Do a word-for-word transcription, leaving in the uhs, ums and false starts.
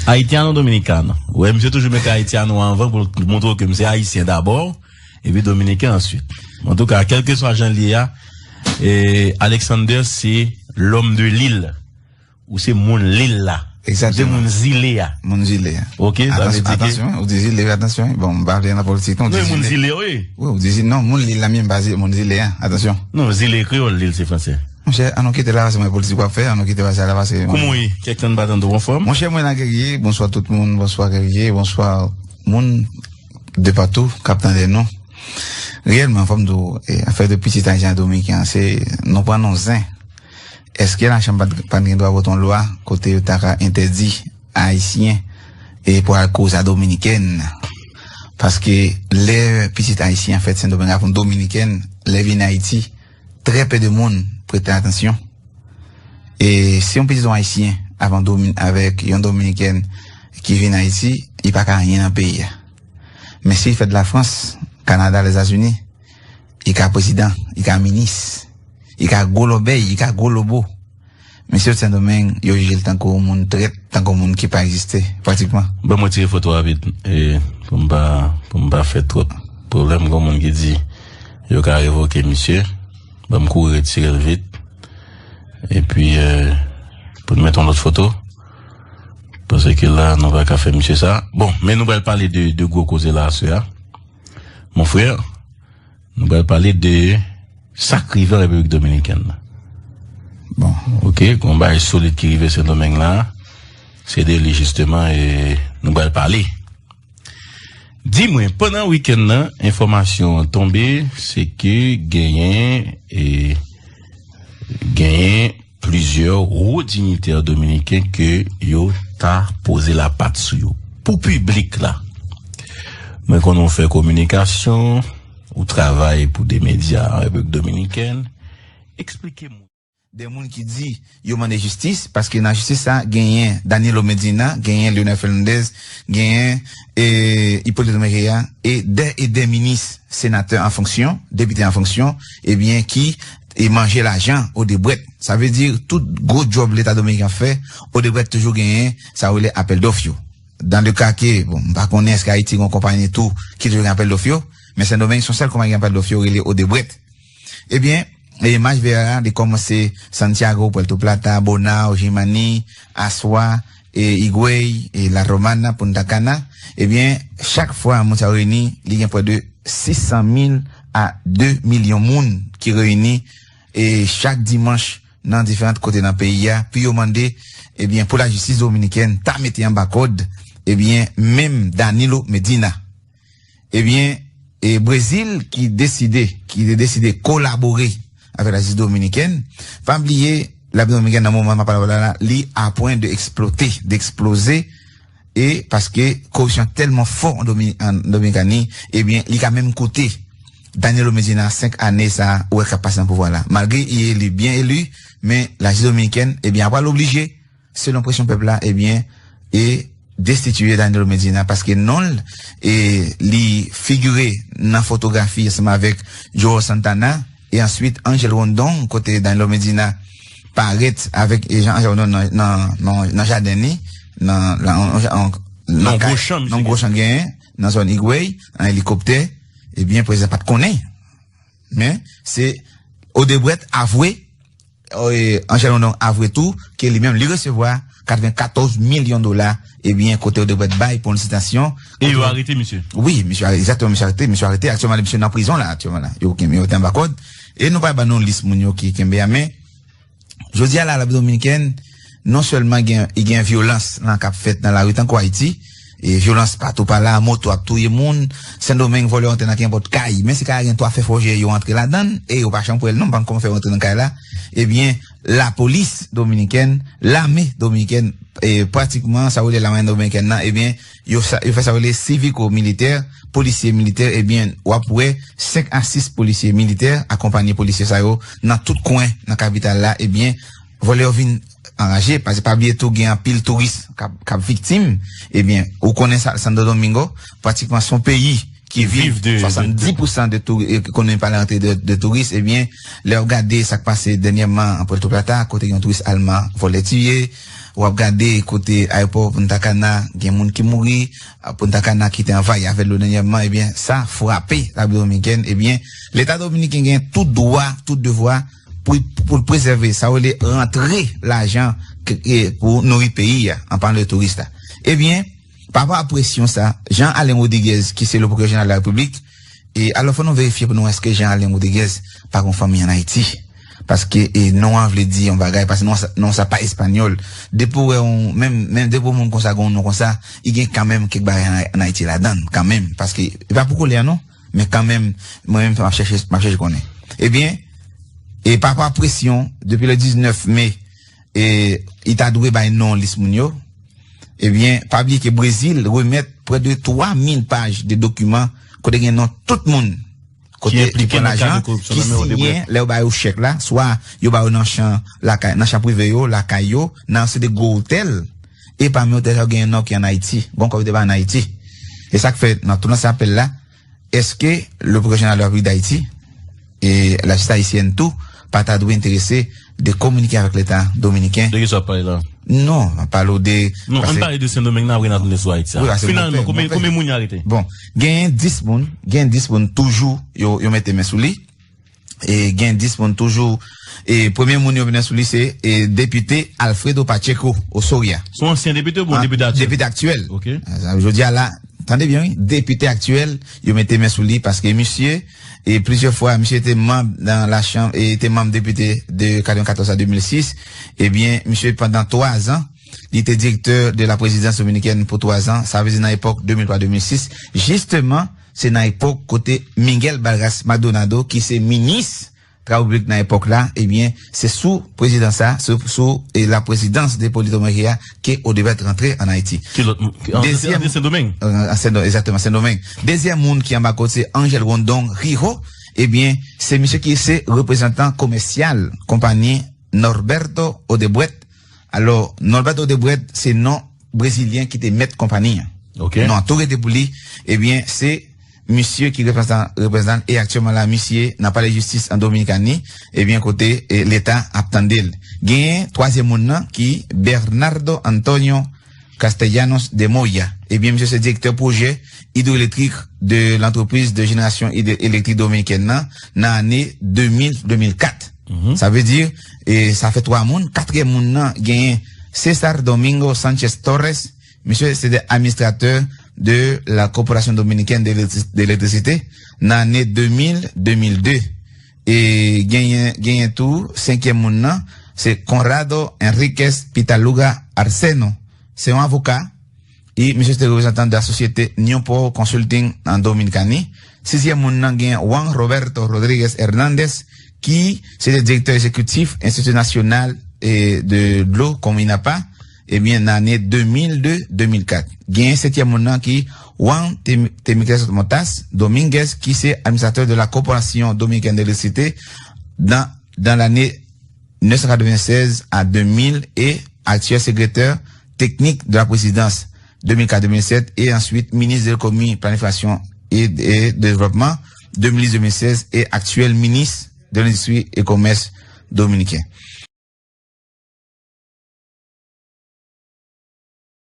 Haitiano Dominicano. Ou wè, misye toujou mete Haitiano anvan pou l montre w ke misye Ayisyen dabò, epi Dominiken answit. Antouka, kèlkeswa jan l ye a, e, Alexander se l'homme de l'île. Ou se moun lil la. Ou se Egzakteman. Moun zile a. Moun zile a. Ok, sa vle di ke Atansyon, ou di zile, atansyon. Bon, m pa vle nan politik non. Non, e moun zile, wi. Wi, ou di zile, non, moun lil la menm pa zile, moun zile a. Atansyon. Non, zile kreyòl, lil se fransè. Monchè, an nou kite la pase mwen politik w ap fè, an nou kite pase la pase. Kouman w ye? Kèk tan n pa tande w anfòm? Monchè, mwen la Guerrier, bonswa tout moun, bonswa Guerrier, bonswa moun de patou k ap tande nou. Reyèlman, fò m di w, e, afè de pitit Ayisyen ak Dominiken an, se, nou pran nou zen. Èske lachanm pa t pa t gen dwa vote yon lwa kote yo ta ka entèdi Ayisyen e pou al koze a Dominiken? Paske lè pitit Ayisyen an fèt Sendomeng avèk yon Dominiken, lè vin Ayiti, trè pè de moun prete atansyon. E si yon pitit yon Ayisyen avèk yon Domi- avèk yon Dominiken ki vin Ayiti, li pa ka anyen nan peyi a. Men si l fèt Lafrans, Kanada, Lèzetazini, li ka prezidan, li ka minis, li ka gwo lòbèy, li ka gwo lobo. Men si l sot Sendomeng, yo jije l tankou yon moun trèt, tankou yon moun ki pa egziste, pratikman. Ban m retire foto a rapid, e, pou m pa, pou m pa fè twòp pwoblèm. Gen moun ki di yo ka revoke misye. Ban m kouri retire l vit. Epi, e, pou n mete yon lòt foto. Paske la, nou pa ka fè misye sa. Bon, men nou pral pale de, de gwo koze la aswè a. Mon frè, nou pral pale de sa k rive an Repiblik Dominikèn nan. Bon. Ok, gon bagay solid ki rive Sendomeng la. Se de li, jisteman, e nou pral pale. Di mwen, pandan wikenn nan, enfòmasyon an tonbe, se ke genyen, e, genyen plizyè wo dignitè dominiken ke yo ta poze lapat sou yo. Pou piblik la, mwen konnen w fè kominikasyon, ou travay pou de medya an Repiblik Dominikèn. Eksplike mwen. De moun ki di yo mande jistis, paske nan jistis sa, genyen Danilo Medina, genyen Leonel Fernandez, genyen, e, Hippolyte Mejia, e de, e de minis, senatè an fonksyon, depite an fonksyon, ebyen, ki, e, manje lajan Odebrecht. Sa vle di, tout gwo djòb Leta Dominiken ap fè, Odebrecht toujou genyen, sa yo rele apèl dòf yo. Dan le ka ke, bon, m pa konnen èske Ayiti gen yon konpayi tou ki toujou gen apèl dòf yo, men Sendomeng se yon sèl konpayi ki gen apèl dòf yo, rele Odebrecht. Ebyen, e Maj Vè a, li kòmanse Santiago, Puerto Plata, Bonao, Jimani, Asua, e Higüey, e La Romana, Punta Cana. Ebyen, chak fwa moun sa yo reyini, li gen prè de sis san mil a de milyon moun ki reyini, e chak dimanch nan diferan kote nan peyi a, pou yo mande, ebyen, pou lajistis dominikèn ta mete anba kòd, ebyen, menm Danilo Medina. Ebyen, e Brezil ki deside, ki te deside kolabore avèk lajistis dominikèn, pa bliye, Repiblik Dominikèn nan moman m ap pale avè w la, li a pwen de eksplote, de eksploze, e paske koripsyon tèlman fò an Domi-, an Dominikani, ebyen, li ka menm koute Danilo Medina senk ane sa ou wè k ap pase nan pouvwa la. Malgre li eli, byen eli, men lajistis dominikèn, ebyen, ap pral oblije, selon presyon pèp la, ebyen, e destitiye Danilo Medina, paske non l, e li figire nan fotografi ansanm avèk Joel Santana, e answit Angel Rondon, kote Danilo Medina parèt avèk, e, Jean Angel Rondon nan, nan, nan, nan jaden li, nan, nan, nan, nan Nan kay, gwo chan, misye nan gwo chan genyen, nan zòn Higüey, an elikoptè, ebyen, prezidan pa t konnen. Men, se Odebrecht avwe, e, Angel Rondon avwe tou, ke li menm, li resevwa katrevenkatòz milyon dola, ebyen, kote Odebrecht bay pou yon lisitasyon. E yo arete misye. Wi, misye, egzakteman, misye arete, misye arete. Aktyèlman, misye nan prizon la, aktyèlman la. Yo kenbe, yo te anba kòd. E nou pa ban nou lis moun yo ki kenbe a, men, jodi a la, Repiblik Dominikèn, non sèlman gen, gen vyolans lan k ap fèt nan lari tankou Ayiti, e vyolans patou pa la, moto ap touye moun, Sendomeng vòlè antre nan kenpòt kay, men si kay la gen twa fè fòjè, yo antre ladan l, e yo pa janm kwè l non, m pa konn kòman fè yo antre nan kay la, ebyen, lapolis dominikèn, lame dominikèn, e pratikman, sa yo rele lame dominikèn nan, ebyen, yo sa, yo fè sa yo rele siviko militè, polisye militè, ebyen, w ap wè senk a sis polisye militè akonpanye polisye sa yo nan tout kwen nan kapital la, ebyen, vòlè yo vin anraje, paske pa bliye tou gen anpil touris k ap, k ap viktim, ebyen, ou konnen sa, Santo Domingo, pratikman se yon peyi ki viv Viv de, swasanndis pousan de tou, ekonomi pa l rantre de, de touris, ebyen, lè w gade sa k pase dènyèman an Puerto Plata, kote gen yon touris alman vòlè tiye, w ap gade kote ayewopò Punta Cana, gen moun ki mouri, Punta Cana ki te anvayi avè dlo dènyèman, ebyen, sa frape Repiblik Dominikèn, ebyen, Leta dominiken gen tout dwa, tout devwa pou, pou l prezève, sa yo rele rantre lajan k- e pou nouri peyi a, an palan de touris la. Ebyen, pa rapò a presyon sa, Jean Alain Rodriguez, ki se le Procureur Général de la République, e alò fò nou verifye pou nou èske Jean Alain Rodriguez pa gon fanmi an Ayiti. Paske e, non an vle di yon bagay, paske non sa, non sa pa espanyòl. Depi w wè yon, menm, menm depi yon moun konsa gen yon non konsa, li gen kanmenm kèk bagay an, an Ayiti ladan l, kanmenm. Paske, e pa pou kole a non, men kanmenm, mwen menm, m ap chèche, m ap chèche konnen. Ebyen, e pa rapò a presyon, depi le diznèf me, e, li ta dwe bay non lis moun yo. Ebyen, pa bliye ke Brezil remèt prè de twa mil paj de dokiman kote gen non tout moun kote ki pran lajan, ki siyen lè yo ba yo chèk la, swa yo ba yo nan chan lakay, nan chan prive yo, lakay yo, nan yon seri de gwo otèl, e pami otèl sa yo gen non ki an Ayiti, gon kòb yo te bay an Ayiti. E sa k fè, nan tout nan se apèl la, èske le Procureur Général de la République d'Haïti e lajistis ayisyèn tou pa ta dwe enterese de kominike avèk Leta dominiken? De ki sa w ap pale la? Non, m ap pale w de. Non, ann pale de Sendomeng nan, apre n a tounen sou Ayiti a. Wi, paske finalman, konbyen, konbyen moun y arete? Bon, genyen dis moun, genyen dis moun toujou yo, yo mete men sou li. E gen dis moun toujou. E premye moun yo mennen sou li se e, depite Alfredo Pacheco Osoria. Se yon ansyen depite oubyen yon depite aktyèl? Depite aktyèl. Ok. Jodi a la, tande byen, wi. Depite aktyèl, yo mete men sou li paske misye, e plizyè fwa, misye te manm nan lachanm, e te manm depite de katrevenkatòz a de mil sis. Ebyen, misye pandan twa zan, li te direktè de la prezidans dominikèn pou twa zan, sa vle di nan epòk de mil twa de mil sis. Jisteman, se nan epòk kote Miguel Balgas Maldonado, ki se minis Travo Piblik nan epòk la, ebyen, se sou prezidans sa, sou, sou e, la prezidans de Hipólito Mejia ke Odebrecht rantre an Ayiti. Ki lòt moun? Ki- an- Dezyèm- an- Sendomeng? An- an Sendomeng, egzakteman, Sendomeng. Dezyèm moun ki anba kòd se Angel Rondon Rijo, ebyen, se misye ki se reprezantan komèsyal konpayi Norberto Odebrecht. Alò, Norberto Odebrecht se non brezilyen ki te mèt konpayi an. Ok. Non an tou rete pou li, ebyen, se misye ki reprezantan, reprezantan e aktyèlman la, misye nan palè jistis an Dominikani, ebyen, kote e, Leta ap tande l. Genyen twazyèm moun nan ki Bernardo Antonio Castellanos de Moya. Ebyen, misye se direktè pwojè idwoelektrik de l'entreprise de génération hydro- électrique dominicaine nan, nan ane de mil, de mil kat. Sa vle di, e, sa fè twa moun. Katriyèm moun nan, genyen César Domingo Sánchez Torres. Misye se te administratè de la Corporación Dominicana de Electri- de Electricité nan ane de mil, de mil de. E genyen, genyen tou, senkyèm moun nan, se Conrado Enriquez Pitaluga Arceno. Se yon avoka. E misye se te reprezantan de la société Newport Consulting an Dominikani. Sizyèm moun nan gen Juan Roberto Rodríguez Hernández, ki se te direktè egzekitif Institut National e de Dlo, konm INAPA, ebyen, nan ane de mil de, de mil kat. Gen setyèm moun nan ki Juan Tem- Temícles Montas Domínguez, ki se administratè de la Corporación Dominicana de Electricité dans, dans l'année neuf cent quatre-vingt-seize à deux mille e aktyèl sekretè teknik de la prezidans de mil kat de mil sèt e answit minis de lekonomi, planifikasyon e, e devlopman de mil dis de mil sèz e aktyèl minis de lendistri e komès dominiken.